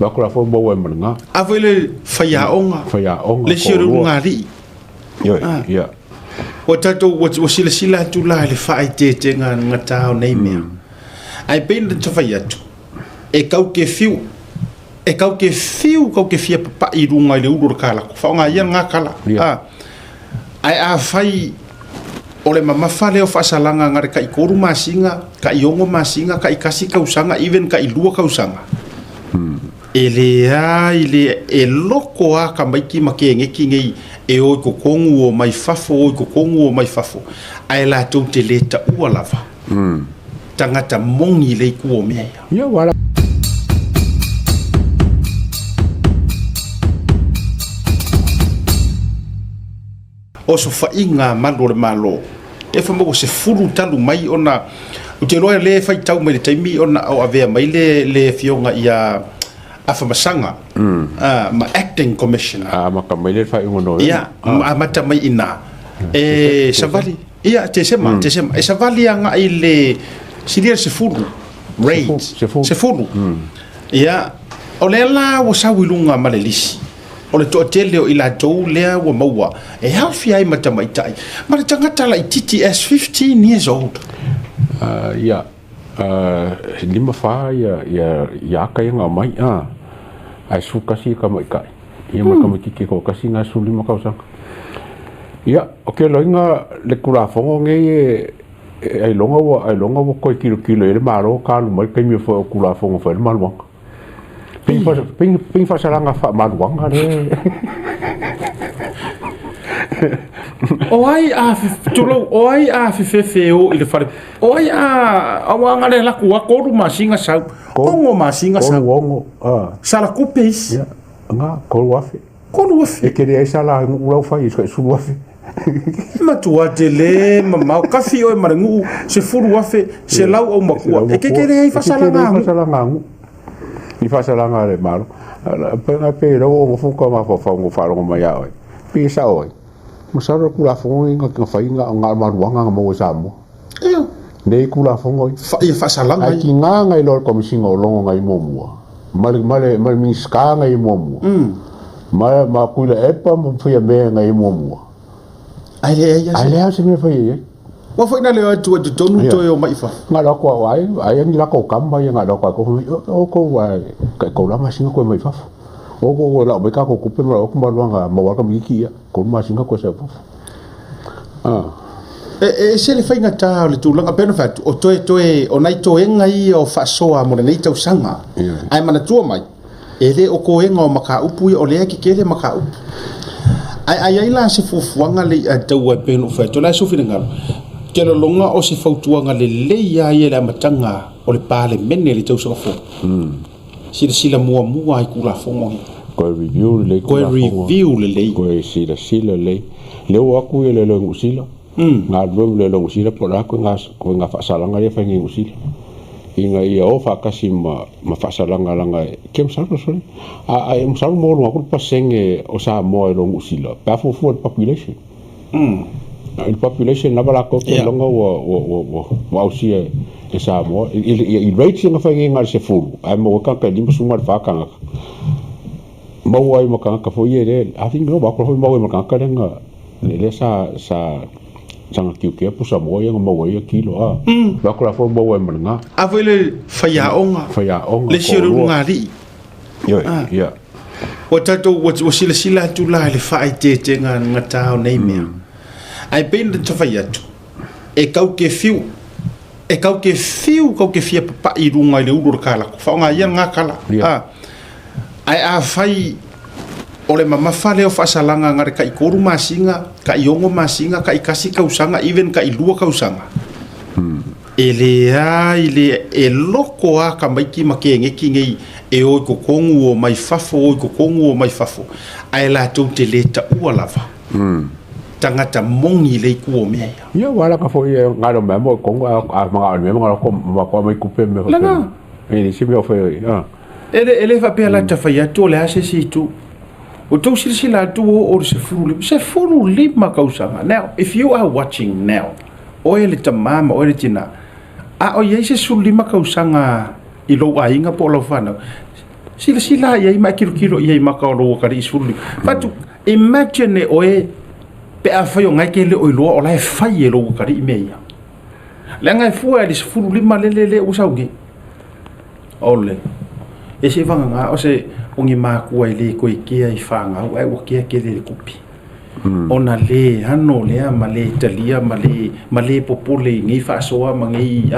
Lako la fo maua e ma A foi le faiaoga. Faiaoga. Le isi o le ulugalii. Ioe, ia. Ua tatou ua silasila atu la i le faaeteetega gata o nei mea. Ae pei ona ta fai atu, e kau ke fiu, e kau ke fiu kau ke fia papaʻi i luga i le ulu o le kalako. Faaaoga ia lena tala. Ae afai o le mamafa lea o faasalaga na o le tai 3 masina, tai 6 masina, tai 1 tausaga, even tai 2 tausaga, e leai le, e loko lava tamaiti ma keneti nei e o i totonu, o mai fafo, o i totonu, o mai fafo, ae latou te le taua lava tagata moni le itu o mea ia. Ia, ua Osofaiga a malu o le Malo e fa maua 10 talu mai ona ou te iloa lea e faitau mai le taimi ona o avea mai le le afioga ia Afamasaga ma Acting Commissioner. A amata mai le faaiuga Novema. Ia, amata mai i ina. E savali, ia, Tesema, Tesema. E savali agai i le silia le 10 raids. 10. Ia, o lea la ua sau i luga ma le lisi. O le toatele o i latou lea ua maua e aofia ai ma tamaitai ma le tagata laitiiti as 15 years old. Ia, 5 fa ia ia ia aka ia nga mai a ae 11 tamaitai ia ma tamaititi e toatasi na 15 tausaga. Ia, o ke loiga le Tulafono nei e ailoga ua ailoga ua toe tilotilo i ai le Malo ka alu mai le taimi foi o Tulafono fai le maluaga. Pei faasalaga faamaluaga le. O ai a tulou, o ai a fefefe e o i le fale. O ai a aua nga le laku a 3 masina sau. 6 masina sau. 6, ah. Sala kupe isi. Ia, nga 3,000. 3,000. E kele ai sala nuu lau fai i 10,000. Matua tele mamao kafi oe ma le nuu 10,000 selau au makua. E kekele ai faasalaga anu. Faasalaga anu. I faasalaga le Malo. Pe nga pe lau o ngofu ka mafaufau ngo faalogo mai ia oe. Pe sao ai. Masalo le Tulafono i nga fai nga nga maluaga nga maua i Samoa. Ia. Nei Tulafono i. Ia faasalaga. Ai ki ngā ngai loa le Komisiga o Logo ngai muamua. Ma le ma le ma le Minisita ngai muamua. Ma ma Kuila Epa ma Fia Mea ngai muamua. Ai le ai. Ai le se mea fai ai. Ua foi na le atu i totonu toe o mai fafo. Nga lo ko ai ai ni la ko kamba ia nga lo ko ko o ko ai ka ko la masina ko mai fafo. O ko la mai ka ko kupe ma o ko maluanga ma wa ka miki ia ko masina ko sa fafo. Ah. E se le faigata o le tulaga pei ona fai atu, o toe toe o nai toega ia o faasoa mo lenei tausaga. Ae manatua mai, e le o koega o mataupu ia, o lea e kekele mataupu. Ae a i ai la se fuafuaga le i taua e pei ona ou fai atu, o le a sou finagalo, ou te lagona o se fautuaga lelei lava ia i le amataga o le Palemene i le tausaga fou. Silasila muamua i Tulafono ia. Toe review lelei Toe Tulafono. review lelei. Toe silasila lelei. Lea ua o atu ia le Niu Sila. Galulue ma le Niu Sila po o le a koe ngā faasalaga ia fai nei Niu Sila. Ina ia o faatasi ma ma faasalaga laga e ke masalo sole. A a e masalo mo luga atu le pasene o Samoa i lo Niu Sila pe a fuafua i le population. I le population lava latou te iloga ua ua ua ua ua ausia e Samoa. I i i rates ia na fai nei na o le 10 ae maua ai tagata e 54 tagata. Maua ai ma tagata foi ia lea I think no foi maua ai ma tagata lea na lea sa sa sa na tiutea pusa moa ia na maua ai ia kilo a. Vaku la foi maua ai ma lena. A foi le faiaoga. Faiaoga. Le isi o le ulugalii. Ioe, ia. Ua tatou ua silasila atu la i le faaeteetega gata o nei mea. Ae pei ona ta fai atu, e kau ke fiu, e kau ke fiu kau ke fia papaʻi i luga i le ulu o le kalako. Faaaoga ia lena tala. Ae afai o le mamafa lea o faasalaga na o le tai 3 masina, tai 6 masina, tai 1 tausaga, even tai 2 tausaga, e leai le, e loko lava tamaiti ma keneti nei e o i totonu, o mai fafo, o i totonu, o mai fafo, ae latou te le taua lava tagata moni le itu o mea ia. Ia ua ala ka foi e ngalo mea mo kongo a a manga o mea manga ko ma ko mai kupe me Lana. E ni si mea foi ah. E le faapea la ta fai atu o le a se isi itu. O tou silasila atu o o le 15, 15 tausaga. Now, if you are watching now, oe le tama ma oe le tina, a o i ai se 15 tausaga i lou aiga po o lau whanau, Silasila i ai ma e tilotilo i ai maka o lou atalii 15. Fai atu, imagine e oe pe afai o na e te le o iloa o la e fai e lou atalii mea ia. Leaga e fua i le 15 lele lea ua sau nei. O le e se vagana o se o ni makua e le toe kea i fanau ae ua kea tele i le tupe. Ona le ano lea ma le talia ma le ma le popole i nei faasoa ma nei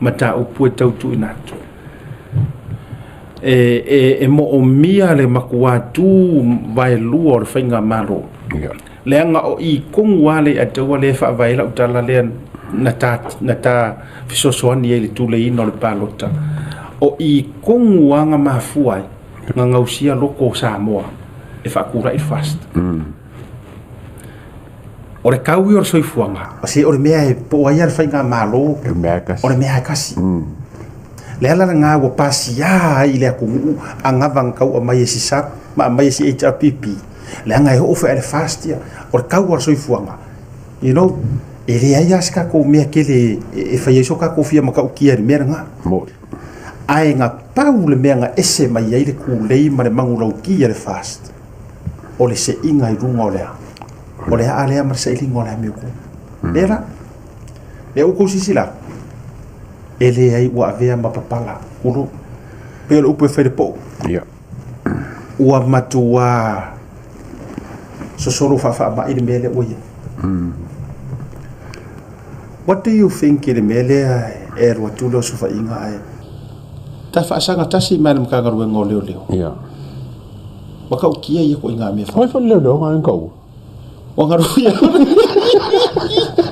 mataupu e tau tuuina atu. E, e, e moomia le matua tu vaelua o le faigamalo. Leaga o i tonu lava le ataua lea e faavae ai lau tala lea na ta, na ta fesoasoani ai i le tuleiina o le palota. O i tonu lava na mafua ai na gausia loko o Samoa e faatulai le FAST. O le tau ia o le soifuaga, se o le mea e po ai lava le faigamalo, o le mea lava e tasi. Le ala lena ua pasia ai i le atunuu anava na tau aumai e SISAP ma aumai e si HRPP, leaga e oo foi i le FAST ia, o le tau lava o le soifuaga, you know, e leai lava se tatou mea tele e fai ai so tatou fia matautia i le mea lena. Ae na pau le mea na ese mai ai le tulei ma le manulauti a le FAST, o le seiga i luga o le a? O le aa lea ma le sailiga o le amiotonu. Lea la, lea ua outou silasila atu, e leai ua avea ma papala, tulou, pei o le upu e fai i le poo. Ua matua sosolo faafaamai le mea lea ua i ai. What do you think i le mea lea e alu atu le osofaiga ae ta faasaga tasi mai le Matagaluega o Leoleo? Ia. Matautia ia ituaiga mea fa. Oi fa leoleo nga ngau. Ua ngalu ia.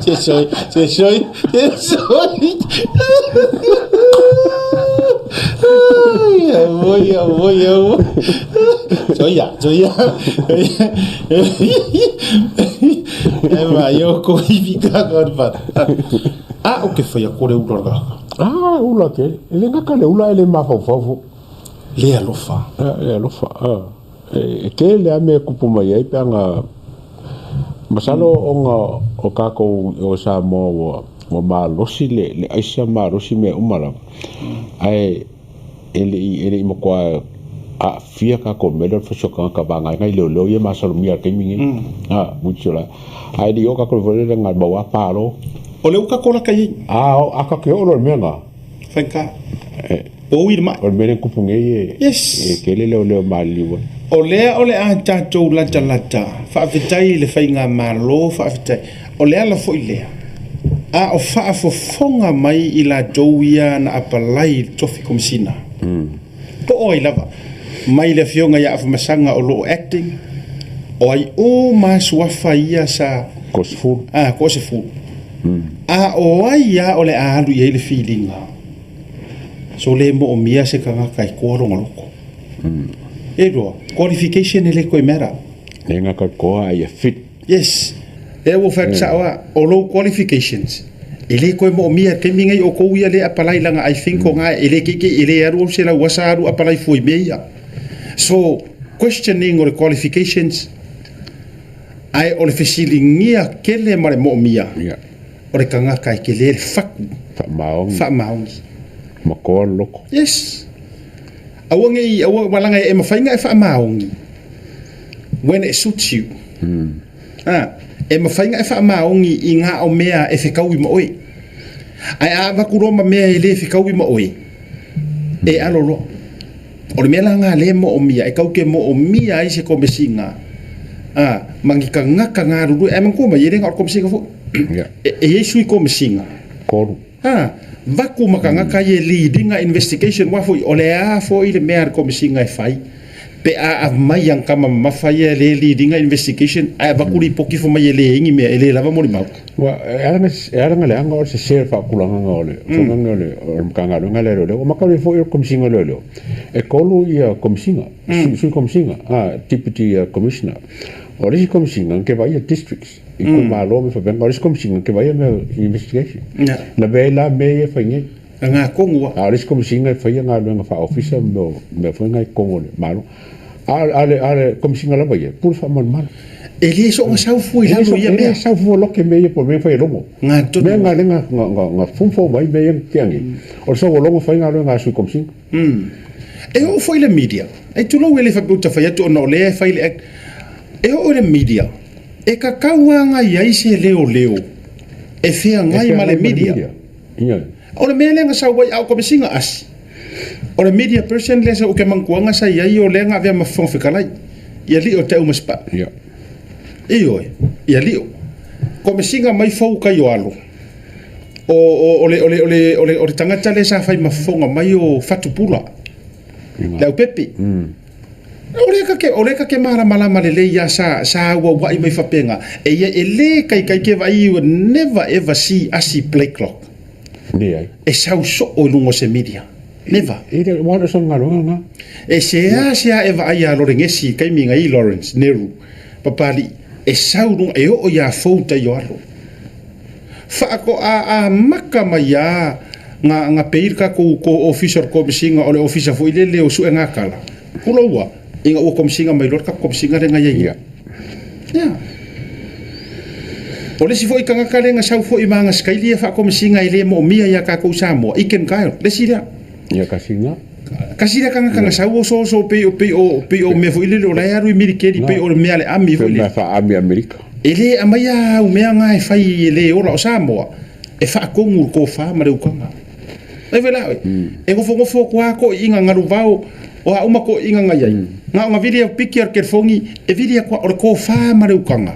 Se soi, se soi, se soi. Ai, voi, voi, voi. Soia, soia. E mai o ko iwi ka ka pa. A o ke whai a kore ula raka. Ah, ula te. E le ngaka le ula e le mafaufau fo. Le alofa. Le alofa. Ah. E tele lava mea e kupu mai ai pe ana masalo ona o tatou o Samoa ua ua malosi le le aisa malosi mea uma lava ae e le i e le i matua aafia tatou i le mea lea o le fasi o tagata vagaina i leoleo ia e masalomia i le taimi lenei a which la ae le i oo tatou i le mea lea na maua lava palo. O lea ua tatou lata i ai. A a tatou oo loa i le mea lena. Faigata. Oi le mai. O le mea lea na tupu nei e, yes. E tele leoleo maliliu ai. O lea o le a tatou latalata, faafetai i le faigamalo, faafetai. O le ala foi lea, a o faafofoga mai i latou ia na apalai i le tofi Komesina, po o ai lava, mai le Afioga ia Afamasaga o lo o acting, o ai uma suafa ia sa... Ko sefulu. A, ko sefulu. A o ai a o le a alu i ai le filiga? So le moomia se tagata e koa lona loko. E lua, qualification e le toe matter. Le gata koa ai e fit. Yes. Lea ua fai atu sao a, o lou qualifications, e le toe moomia i le taimi nei o tou ia le apalai leaga I think o na e le keikei e le alu au se lauasa alu apalai fua i mea ia. So, questioning o le qualifications, ae o le fesiligia tele ma le moomia. Yeah. O le tagata e tele le fatu. Faamaoni. Faamaoni. Ma koa le loko. Yes. Aua ne i, aua, leaga e mafai ona e faamaoni when it suits you. Ah, e mafai ona e faamaoni i ngā o mea e fekaui ma oe. Ae a avatu loa ma mea e le fekaui ma oe, e alo loa. O le mea la lena lea e moomia, e tau te moomia ai se komesiga, a, ma ni tagata galulue, ae manatua mai, e le na o le komesiga foi. E i ai sui komesiga. Tolu. A, vaku ma tagata ia e lead ina investigation, aua foi o le a foi le mea a le komesiga e fai, pe a aumai ana tama mamafa ia e le lead ina investigation, ae avatu lipoti fai mai e leai ni mea, e le lava molimau. Ua, e ala na, e ala na leaga o le sese o le faatulagaga o le tulaga o le, o le Matagaluega lea a Leoleo. Ua mataulia foi o le Komisiga o Leoleo, e tolu ia Komisiga, Sui Komisiga, a, Deputy Commissioner. O le isi Komisiga na te vaaia districts, itumalo ma faapena. O le isi Komisiga na te vaaia mea o investigation. Na avea ai la mea ia e fai nei. Ngā tonu a. A o le isi Komisiga e faia galuega faa-ofisa ma mea, mea foi na i totonu o le Malo. A o le, a le Komisiga lava ia, e pule faamalumalu. E le soona sau fua i lalo ia mea. E le sau fua loke mea ia po o mea fai e logo. Ngā tonu. Mea ngā le ngā, ngā, ngā, ngā fumfou mai mea ia tea nei. O le sau o logo fai galuega a Sui Komisiga. E oo foi le media, ai tulou e le faapea ou te fai atu ona o lea e fai le act. E oo i le media, e kakau agai ai se leoleo e feagai ma le media. O le mea lea na sau ai a o Komesina Asi, o le media person lea sa ou ke manatuaga sa i ai o lea na avea ma Fofoga Fetalai, ia Lio Teu Masepau. Ioe, ia Lio. Komesina mai fou tai o Alo. O, o, o, le, o, le, o, le, o, le, o le tagata lea sa fai ma fofoga mai o Fatupula, le aupepe. O lea ka ke, o lea ka ke malamalama lelei ia sa, sa auauai mai faapena. E ia e le kaikai ke vaai, you will never ever see Asi Blakelock. Leai. E sau soo i luga o se media. Never. E le ua sa galuega na. E sea sea e vaai ia Lorengesi i taimi na i Lawrence Nehru, Papalii, e sau luga, e oo ia fou tai o alo. Faatoa amata mai a nga nga pei le tatou ko ofisa o le komesina o le ofisa foi lele o Suegatala. Tuloua, ina ua komesina mai loa le tatou komesina lea na i ai nei. Ia. O le isi foi tagata lea na sau foi ma ana sikaili ia faakomesina e le moomia ia tatou i Samoa, Iken Kyle, le isi lea. Ia kasi na. Kasi lea tagata na sau osooso pei o pei o pei o mea foi lele o la e alu i milikeli pei o le mea a le ami foi lele. Mea faa-ami Amerika. E le aumaia au mea na e fai e le ola o Samoa e faatonu le tofa ma le utaga. Ai foi la oe, e nofonofo atu lava toeaiina galuvao o a uma toeaiina na i ai, na ona vili atu piki o le telefoni e vili atu lava, o le tofa ma le utaga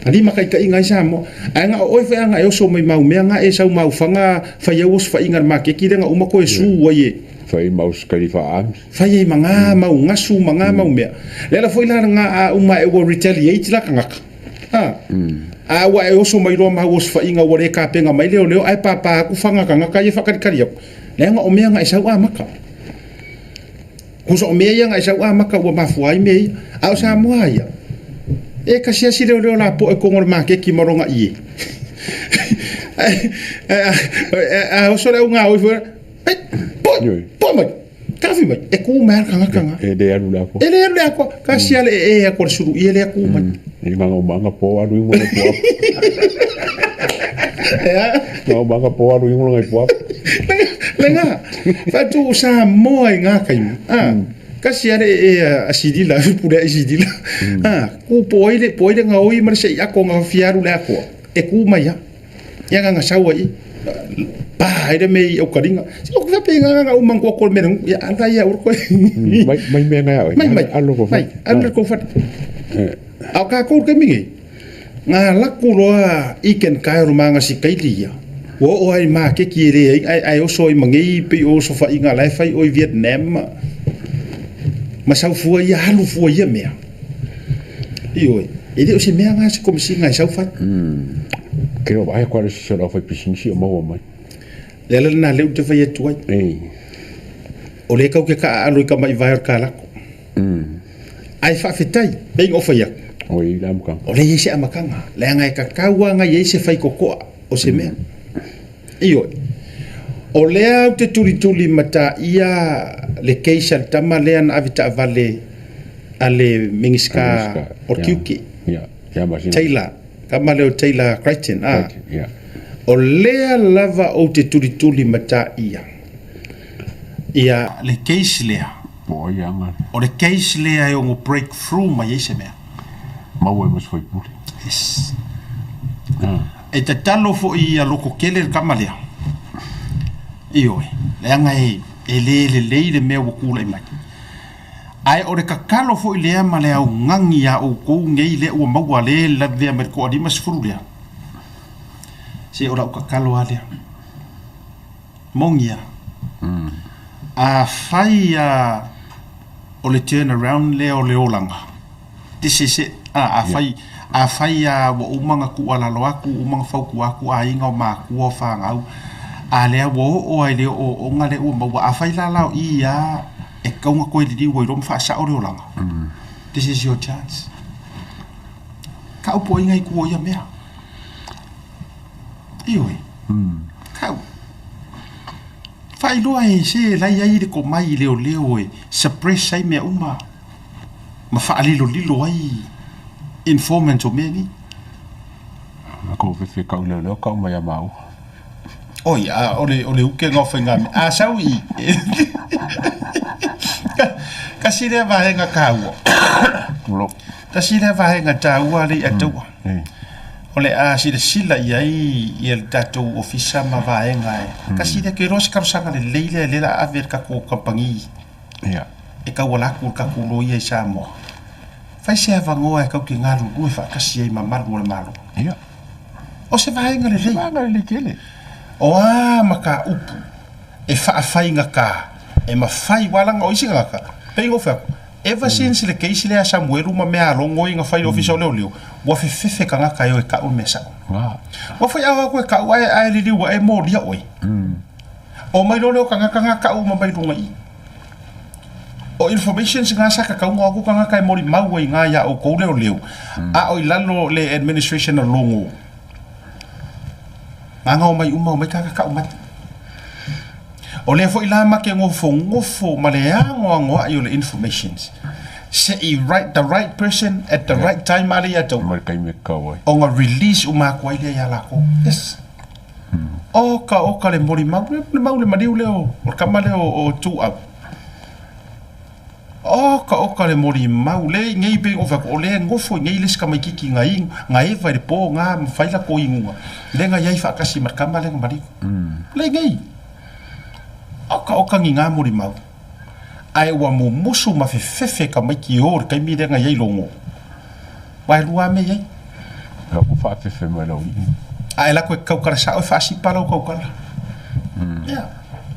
na limataitaiina ai Samoa. Ae na o oe foi a na e oso mai ma au mea na e sau ma au faga fai au osofaiga i le maketi lea na uma toe su ai e. Fai mau sikaili faa-ami. Fai ai ma ngā mau ngasu ma ngā mau mea. Le ala foi la ngā a uma e ua retaliate la tagata. A, a ua e oso mai loa ma au osofaiga ua le kapena mai leoleo ae pāpā atu faga tagata ia faakalikali atu. Leaga o mea na e sau amata. Husa o mea ia na e sau amata ua mafua ai mea ia. A o Samoa ia, e kasiasi leoleo lapoa i totonu o le maketi ma lona ie. A oso le au gaoi foi, ai, poi, poi mai. Tafi mai, e ku mai a le tagata na. E le alu le akoa. E le alu le akoa. Kasi a le e e akoa le sulu ia le aku mai. E nganga o manga po alu ingo le po. E a. Nganga o manga po alu ingo le po. Le nga. Fatu sa moa i ngā kaimi. Ah. Kasi a le e e a sidila, pule a sidila. Ah, ku po ai le po ai le nga oi ma le sei ako nga fiaru le akoa. E ku mai a. Ia nga sau ai pa ai le mei au karinga. Se o ka pe nga nga umang ko ko me ia ala ia ur ko. Mai mai me nga mai mai alo ko mai alo ko fat. Au ka ko ke mingi. Nga laku loa i ken kai ro manga si kai lia. Ua oo ai ma ke ki re ai ai ai oso ai mangei pe o so fa inga lai fai o i Vietnam. Ma sau fua ia halu fua ia mea. Ioe, e le o se mea nga se komisi ngai sau fai. Ke o vai koa le sisi o lau fai pisinisi o maua mai. Le ala lena lea ou te fai atu ai. Ei. O lea kau ke kaaalo i ka mai vae o le kalako. Ae faafetai, pei ona ou fai atu. O i le amakaga. O lea e i ai se amakaga, leaga e kakau lava ngai ai se faikokoa o se mea. Ioe. O lea ou te tulituli mataia le case a le tama lea na ave taavale a le Minisita o le Tiute, Taylor, tama lea o Taylor Crichton, a. O lea lava ou te tulituli mataia ia le case lea. O le case lea e ono break through mai ai se mea. Maua ai ma se faipule. Yes. E tatalo foi ia lototele le tama lea. Ioe, leaga e, e le lelei le mea ua tulai mai. Ae o le tatalo foi lea ma le augani iā outou nei lea ua maua le lavea mai le toa-50 lea. Se o lau tatalo lava lea. Moni lava. Afai a o le turn around lea o le olaga, this is it. A, afai, afai a ua uma ona tuualalo atu, uma ona fautua atu aiga o matua o fanau, a lea ua oo lava i le ooooga lea ua maua, afai la la o i a e tatau ona toe liliu ai loa ma faasao le olaga, this is your chance. Kau po o ai nai tua o ia mea. Ioe. Kau. Faailoa e se la i ai le komai i leoleo e suppress ai mea uma ma faalilolilo ai informants o mea nei. Ko fefe kau leoleo kau mai a maua. Oi, a o le, o le ukega o faigamea. A sau i. Tasi lea vaega taua. Tulou. Tasi lea vaega taua alii a taua. O le a silasila i ai ia le tatou ofisa ma vaega e. Tasi lea ke iloa se talosaga lelei lea lea o le a ave i le tatou kamupani. E tauala atu i le tatou loia i Samoa. Fai se avanoa e tatou te galulue faatasi ai ma malu o le Malo. O se vaega lelei. Se vaega lelei tele. O a mataupu e faafaigata e mafai aua leaga o isi tagata pei ona ou fai atu ever since le case lea a Samuelu ma mea a Logo ia na fai i le ofisa o leoleo ua fefefe tagata e o e tau le mea sao. Ua fai a o atu e tau ae ae liliu ae molia oe. Omai loa lea o tagata na tau uma mai luga i i. O informations na sa tatau ona o atu tagata e molimau ai i ina ia outou leoleo a o i lalo le administration a Logo. Na ona omai uma omai tagata tau mai. O lea foi la ma te nofonofo ma le anoanoai o le informations se i right the right person at the right time a lea ia tau. Ma le taimi e tatau ai. Ona release uma atu ai lea ia latou. Yes. Oka oka le molimau le mau le maliu lea o le tama lea o Tuuau. Oka oka le molimau le i nei pei ona ou fai atu o lea e nofo i nei le isi tamaititi na na eva i le po na ma fai latou inuga lea na i ai faatasi ma le tama lea na maliu. Le i nei. Oka oka ni na molimau ae ua mumusu ma fefefe tamaiti o i le taimi lea na i ai logo. Aua e lua lava mea i ai. Ua faafefe mai lau alii. A e lako e tautala sao e faasipa lau tautala. Ia.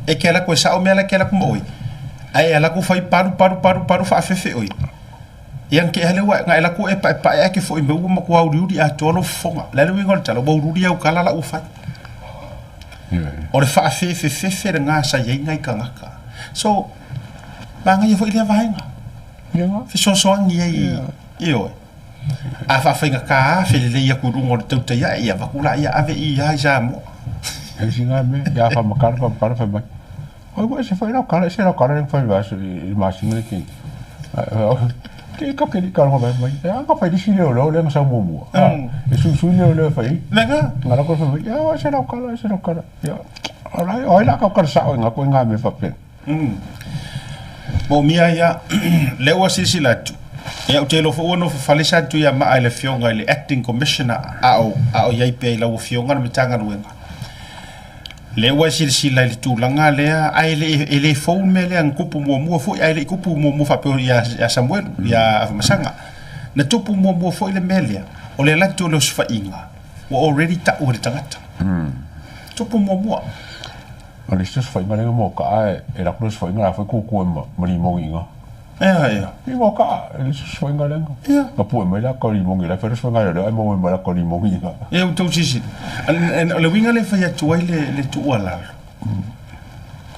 E te alako e sao mea la e te alako ma oe. Ae e alako fai palu palu palu palu faafefe oe. Ia na tea lea ua na e lako e paepae ae ke foi mai ua matua uliuli atoa lou fofoga. O le a le uiga o le tala, ua uliuli au tala la ua fai. O le faafefefefe lena sa i ai nai tagata. So, manaia foi lea vaega. Fesoasoani ai Ioe. A faafaigata afe lelei atu i luga o le tautai ae, ia avatu laia ave i ia i Samoa. E sina mea, ia whamakara, whamakara, whai mai. Oi, ua ese whai rau kara, ese rau kara reng whai vaso i masinga le ki. Ke ka ke ka rongo mai. E anga whai risi leo leo lenga sa mua. E sui sui leo leo whai. Lenga? Ngā rako whai mai, ia, ese rau kara, ese rau kara. Ia, ora, oi la ka kara sa o ngā koe ngā me whapea. Moomia ia, lea ua silasila atu, ia ou te iloa foi ua nofo fale sa atu ia maa i le afioga i le Acting Commissioner a o, a o i ai pea i lau afioga le Matagaluega. Lea ua e silasila i le tulaga lea, ae e le, e le fou le mea lea na tupu muamua foi, ae le i tupu muamua faapea ia, ia Samuelu, ia Afamasaga. Na tupu muamua foi le mea lea, o le alu atu o le osofaiga, ua already tau e le tagata. Tupu muamua. O le isi osofaiga lea mo kaa e lako le osofaiga la foi kukue ma ma limongi inga. Ea ea. I mo kaa e le isi osofaiga lea. Ia. Na pue mai la ka limongi la fai le osofaiga lea ai mo mai la ka limongi inga. Ia ua tou silasila. O le uiga lea e fai atu ai le le tuualalo.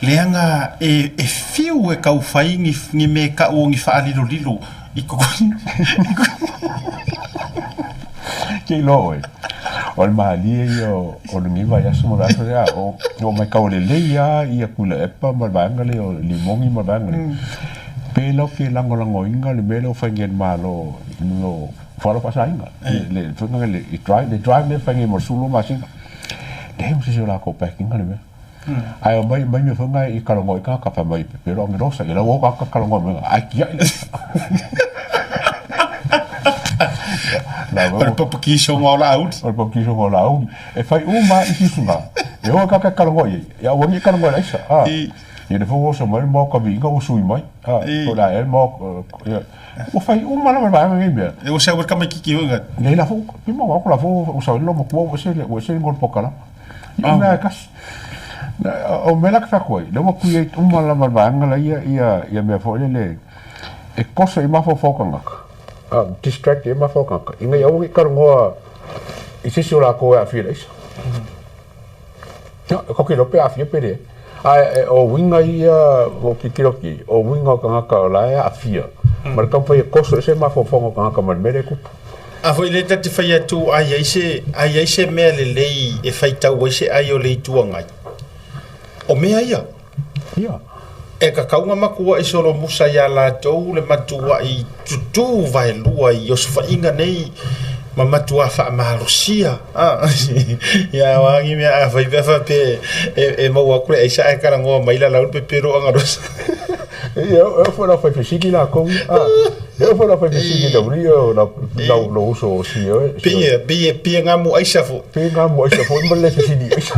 Leaga e e fiu e tau fai ni ni mea tau o ni faalilolilo i totonu. Ke iloa oe, o le malie ia o lenei vaiaso ma le vaiaso lea, o oo mai kau lelei lava ia Tuilaepa ma le vaega lea o Limogi ma le vaega lea. Pe lau ke lagolagoina le mea lea ua fai nei e le Malo i mea o fualaau faasaina, le faiga lea le drive, le drive lea e fai nei mo le 12 masina. Leai ma se isi o latou pack ina le mea. Ae omai mai mea foi na i talanoa i tagata fai mai pepelo agelosa ia lau o tagata talanoa mai ae tiai le O le papakisoga o Laauli. O le papakisoga o Laauli. E fai uma isi usuga. E o e kaka e talanoa i ai. Ia aua nei e talanoa i le aisa. A. Ia le foi ua oso mai le maoka viiga ua sui mai. A. Po o le a ea le maoka. Ia. Ua fai uma lava le vaega nei mea. E ua sau e le tamaititi foi gata. Nei la fou. Pe maua atu la fou ua sau ai le loma ua ese le ua ese le igoa o le pokalama. Ia o mea e tasi. O mea la ke fai atu ai, lea ua create uma lava le vaega la ia, ia, ia mea foi lele e koso i mafaufau o tagata, distract i mafaufau o tagata, ina ia aua ne i talanoa i se isi o latou e aafia i le aisa. Ia, e tatou te iloa pe aafia pe leai. Ae o uiga ia ua ou tilotilo atu i ai, o uiga o tagata o la e aafia ma le taumafai e koso ese mafaufauga o tagata ma le mea lea e tupu. A foi lea ta te fai atu a i ai se, a i ai se mea lelei e faitau ai se ai o le Itu Agai, o mea ia. Ia. E tatau ona matuai solomusa iā latou le matuai tutū vaelua i osofaiga nei ma matuā faamalosia. Ia o a ni mea a fai pea faapea e maua atu le aisa ae talanoa mai la lau le pepelo agalosa. Ia, e oo foi ina faifesili lakou ia, a. E oo foi ina faifesili i le aualii ia o lau lou uso o Sioe. Pei, pei, pei e gamu aisa foi. Pei e gamu aisa foi ma le le fesili aisa.